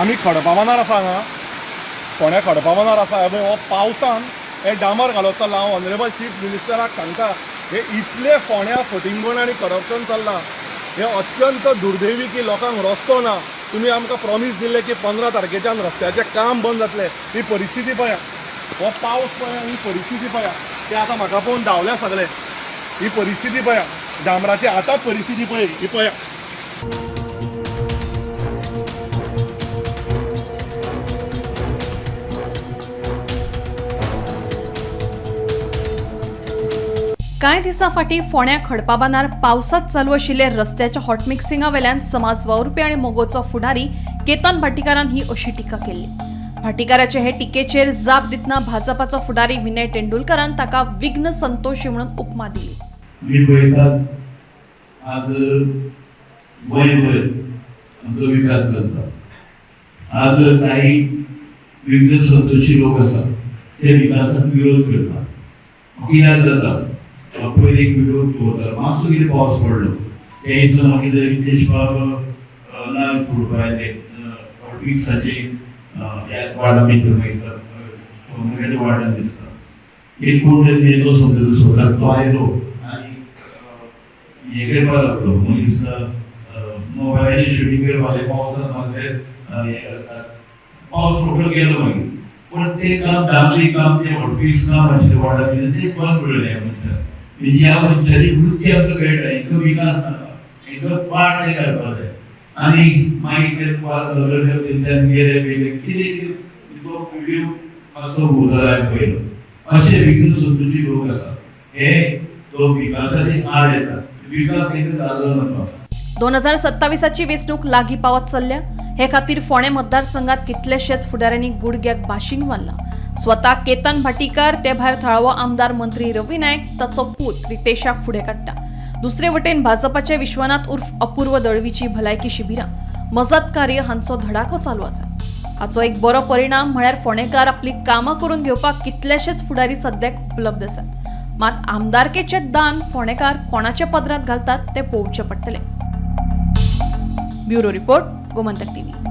आमी खडपाबांदार आसा हांगा, फोंड्या खडपाबांदार आसा. हे पळय हो पावसान हे डांबर घालप चल्ला. हांव ऑनरेबल चीफ मिनिस्टराक सांगता, हे इतले फोंड्या फटिंगपण आनी करप्शन चल्लां, हे अत्यंत दुर्दैवी की लोकांक रस्तो ना. तुमी आमकां प्रॉमीस दिल्लें की 15 तारखेच्यान रस्त्याचें काम बंद जातलें. ही परिस्थिती पळया, हो पावस पळया, ही परिस्थिती पळया. ते आतां म्हाका पळोवन धांवल्या सगळे. ही परिस्थिती पळया, डांबराची आतांच परिस्थिती पळय, ही पळया. कांय दिसां फाटीं फोंड्या खडपाबांदार पावसांत चालू आशिल्ले रस्त्याच्या हॉटमिक्सिंगा वेल्यान समाज वावुरपी आनी मगोचो फुडारी केतन भाटीकारान ही अशी टिका केल्ली. भाटीकाराचे हे टिकेचेर जाप दितना भाजपाचो फुडारी विनय तेंडुलकारान ताका विघ्न संतोषी म्हणून उपमा दिली. मी पळयतात आज गोंयभर आमचो विकास चलता. आज काही विघ्न संतोषी लोक आसा, ते विकासाक विरोध करता. म्हाका याद जाता, पयर एक व्हिडिओ दवरतालो, मातसो कितें पावस पडलो त्या दिसा मागीर रितेश बाब नाल्ल फोडपा आयले हॉटमिक्साचे. ह्या वार्डान भितर मागीर सोमनाकाच्या वार्डान दिसता एक कोण तरी येतो समजता सोडाक, तो आयलो आनी हें करपाक लागलो. मागीर दिसता मोबायलाचेर शुटींग करपाक लागले. पावसांत मागले हें करतात, पावस रोखडो गेलो मागीर. पूण तें काम डांबरी काम, तें हॉटमिक्स काम आशिल्लें वार्डा भितर, तें बंद पडलें ह्या मनशाक. म्हणजे ह्या मनशाची वृत्ती आमकां कळटा, हेंकां विकास नाका, हेंकां पाड तें काडपाक जाय. आनी मागीर ते नगर तेंच्यान गेले गेले कितें तो व्हिडिओ मातसो घुंवतालो हांवें पळयलो. अशे विघ्न संतोषी लोक आसा, हे तो विकासाचे आड येता, विकास तांकां जालो नाका. 2027ची वेंचणूक लागीं पावत चल्ल्या. हे खातीर फोंडें मतदारसंघात कितलेशेच फुडाऱ्यांनी गुडघ्याक बाशींग बांदलां. स्वता केतन भाटीकार, ते भायर थळावो आमदार मंत्री रवी नायक ताचो पूत रितेशाक फुडें काडटा. दुसरे वटेन भाजपाचे विश्वनाथ उर्फ अपूर्व दळवीची भलायकी शिबिरां, मजत कार्य हांचो धडाको चालू आसा. हाचो एक बरो परिणाम म्हळ्यार फोंडेकार आपली कामां करून घेवपाक कितलेशेच फुडारी सद्याक उपलब्ध आसात. मात आमदारकेचे दान फोंडेकार कोणाच्या पदरांत घालतात तें पळोवचें पडटलें. Bureau report, Gomantak TV.